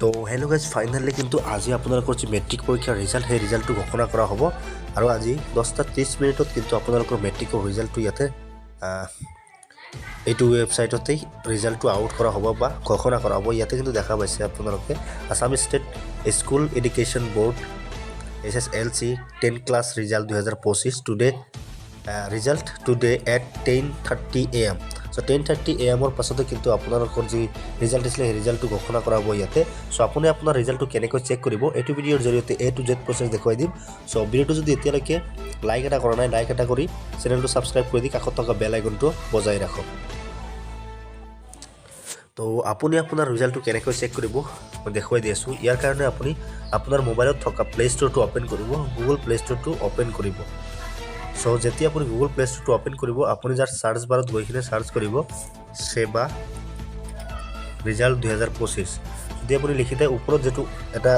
তো hello' guys, finally কিন্তু আজি আপোনালোকৰ যি মেট্ৰিক পৰীক্ষাৰ ৰিজাল্ট, সেই ৰিজাল্টটো ঘোষণা কৰা হ'ব। আৰু আজি 10টা 30 মিনিটত কিন্তু আপোনালোকৰ মেট্ৰিকৰ ৰিজাল্টটো ইয়াতে এইটো ৱেবছাইটতেই ৰিজাল্টটো আউট কৰা হ'ব বা ঘোষণা কৰা হ'ব। ইয়াতে কিন্তু দেখা পাইছে আপোনালোকে, Assam State School Education Board HSLC 10 class result 2025, today result today at 10:30 AM. So 10:30 এ.এমৰ পাছতে কিন্তু আপোনালোকৰ যি ৰিজাল্ট দিছিলে, সেই ৰিজাল্টটো ঘোষণা কৰা হ'ব ইয়াতে। চ' আপুনি আপোনাৰ ৰিজাল্টটো কেনেকৈ চেক কৰিব, এইটো ভিডিঅ'ৰ জৰিয়তে এ টু জেড প্ৰচেছ দেখুৱাই দিম। চ' ভিডিঅ'টো যদি এতিয়ালৈকে লাইক এটা কৰা নাই, লাইক এটা কৰি চেনেলটো ছাবস্ক্ৰাইব কৰি দি কাষত থকা বেল আইকনটো বজাই ৰাখক। তো আপুনি আপোনাৰ ৰিজাল্টটো কেনেকৈ চেক কৰিব, মই দেখুৱাই দি আছোঁ। ইয়াৰ কাৰণে আপুনি আপোনাৰ মোবাইলত থকা প্লে' ষ্ট'ৰটো অ'পেন কৰিব, গুগল প্লে' ষ্ট'ৰটো অ'পেন কৰিব। চ' যেতিয়া আপুনি গুগল প্লে' ষ্ট'ৰটো অ'পেন কৰিব, আপুনি যাৰ চাৰ্চ বাৰত গৈ কিনে চাৰ্চ কৰিব ছেবা ৰিজাল্ট 2025। যদি আপুনি লিখি দিয়ে, ওপৰত যিটো এটা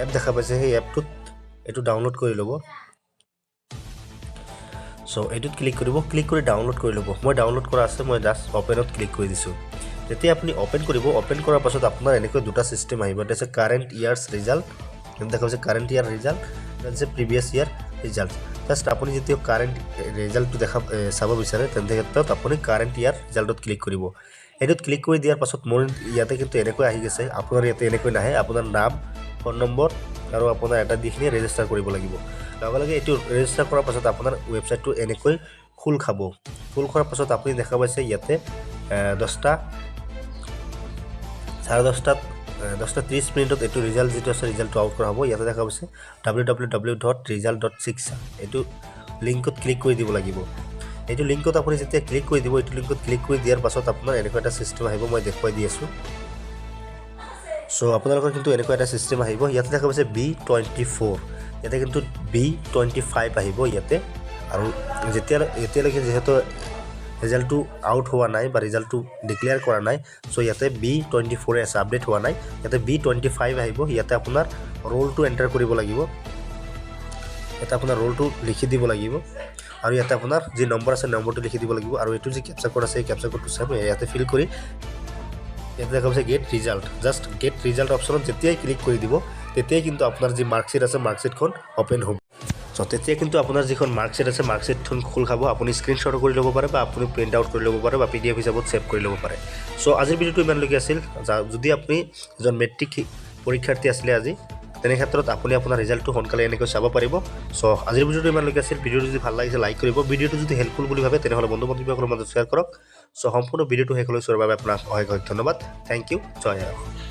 এপ দেখা পাইছে, সেই এপটোত এইটো ডাউনলোড কৰি ল'ব। চ' এইটোত ক্লিক কৰিব, ক্লিক কৰি ডাউনলোড কৰি ল'ব। মই ডাউনলোড কৰা আছে, মই জাষ্ট অ'পেনত ক্লিক কৰি দিছোঁ। যেতিয়া আপুনি অ'পেন কৰিব, অ'পেন কৰাৰ পাছত আপোনাৰ এনেকৈ দুটা ছিষ্টেম আহিব। এটা হৈছে কাৰেণ্ট ইয়াৰ্ছ ৰিজাল্ট, দেখা পাইছে কাৰেণ্ট ইয়াৰ ৰিজাল্ট, এটা হৈছে প্ৰিভিয়াছ ইয়াৰ ৰিজাল্ট। জাষ্ট আপুনি যেতিয়া কাৰেণ্ট ৰিজাল্টটো চাব বিচাৰে, তেন্তে ক্ষেত্ৰত আপুনি কাৰেণ্ট ইয়াৰ ৰিজাল্টত ক্লিক কৰিব। এইটোত ক্লিক কৰি দিয়াৰ পাছত মোৰ ইয়াতে কিন্তু এনেকৈ আহি গৈছে। আপোনাৰ ইয়াতে এনেকৈ নাহে। আপোনাৰ নাম, ফোন নম্বৰ আৰু আপোনাৰ এটা দিখিনি ৰেজিষ্টাৰ কৰিব লাগিব। লগে লগে এইটো ৰেজিষ্টাৰ কৰাৰ পাছত আপোনাৰ ৱেবছাইটটো এনেকৈ খোল খাব। খোল খোৱাৰ পাছত আপুনি দেখা পাইছে ইয়াতে 10টা, 10:30ত, 10টা 30 মিনিটত এইটো ৰিজাল্ট যিটো আছে, ৰিজাল্টটো আউট কৰা হ'ব। ইয়াতে দেখা পাইছে www.result.shiksha, এইটো লিংকত ক্লিক কৰি দিব লাগিব। এইটো লিংকত আপুনি যেতিয়া ক্লিক কৰি দিব, এইটো লিংকত ক্লিক কৰি দিয়াৰ পাছত আপোনাৰ এনেকুৱা এটা ছিষ্টেম আহিব, মই দেখুৱাই দি আছোঁ। চ' আপোনালোকৰ কিন্তু এনেকুৱা এটা ছিষ্টেম আহিব। ইয়াতে দেখা পাইছে বি 24, ইয়াতে কিন্তু বি 25 আহিব ইয়াতে। আৰু এতিয়ালৈকে যিহেতু ৰিজাল্টটো আউট হোৱা নাই বা ৰিজাল্টটো ডিক্লেয়াৰ কৰা নাই, চ' ইয়াতে বি 24-এ আছে, আপডেট হোৱা নাই। ইয়াতে বি 25 আহিব। ইয়াতে আপোনাৰ ৰোলটো এণ্টাৰ কৰিব লাগিব। ইয়াতে আপোনাৰ ৰোলটো লিখি দিব লাগিব আৰু ইয়াতে আপোনাৰ যি নম্বৰ আছে, নম্বৰটো লিখি দিব লাগিব। আৰু এইটো যি কেপচা কোড আছে, এই কেপচা কোডটো চাব, ইয়াতে ফিল কৰি ইয়াতে দেখা পাইছে get result. Just get result অপশ্যনত যেতিয়াই ক্লিক কৰি দিব, তেতিয়াই কিন্তু আপোনাৰ যি মাৰ্কশ্বিট আছে, মাৰ্কশ্বিটখন অ'পেন হ'ব। চ' তেতিয়া কিন্তু আপোনাৰ যিখন মাৰ্কশ্বিট আছে, মাৰ্কশ্বিটখন খোল খাব। আপুনি স্ক্ৰীনশ্বট কৰি ল'ব পাৰে বা আপুনি প্ৰিণ্ট আউট কৰি ল'ব পাৰে বা পিডিএফ হিচাপত ছেভ কৰি ল'ব পাৰে। চ' আজিৰ ভিডিঅ'টো ইমানলৈকে আছিল। যদি আপুনি এজন মেট্ৰিক পৰীক্ষাৰ্থী আছিলে আজি, তেনে ক্ষেত্ৰত আপুনি আপোনাৰ ৰিজাল্টটো সোনকালে এনেকৈ চাব পাৰিব। চ' আজিৰ ভিডিঅ'টো ইমানলৈকে আছিল। ভিডিঅ'টো যদি ভাল লাগিছে, লাইক কৰিব। ভিডিঅ'টো যদি হেল্পফুল বুলি ভাবে, তেনেহ'লে বন্ধু বান্ধৱীসকলৰ মাজত শ্বেয়াৰ কৰক। চ' সম্পূৰ্ণ ভিডিঅ'টো শেষলৈ চোৱাৰ বাবে আপোনাক অশেষ অশেষ ধন্যবাদ। Thank U. জয় আই অসম।